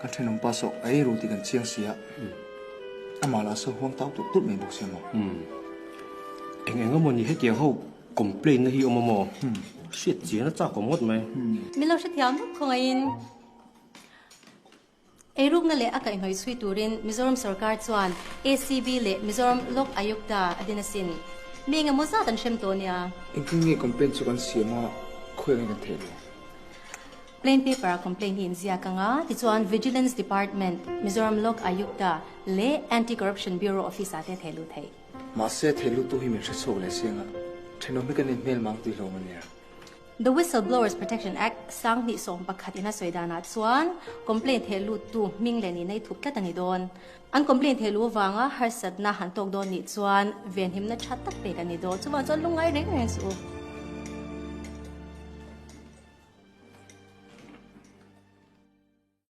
Kan thenawm pa saw a ei ru tih kan chiang si a, amah lah saw huang tau tulh tulh mai bawk sia maw? Umm. Eng eng emaw ni hetiang ho complain na hi awm a maw? Hriat chian a chak awm ngawt mai. Min lo hrethiam vek khawngaihin eirukna leh a kaihhnawih chhui turin Mizoram sorkar chuan ACB leh Mizoram Lok Ayukta a din asin. Mi engemaw zat an hrem tawh nia. Engtin nge complain chu kan siam a, khawi angin kan theih lo? Plain paper a complaint hi inziak ang a, tichuan Vigilance Department, Mizoram Lok Ayukta leh Anti Corruption Bureau office ah te thei lut theih. Mahse thei luttu hi min hre chhuak leh siang a, thenawm hi kan inhmel mang tih hlawm a nia. The Whistleblowers Protection Act 2011 in a sawi danah chuan complaint theh luttu hming leh nihna i thup tlat a ni dawn. An complaint theh luh avanga harsatna han tawk dawn nih chuan venhimna tha tak pek a ni dawn. Chuvang chuan lungngai reng reng suh u.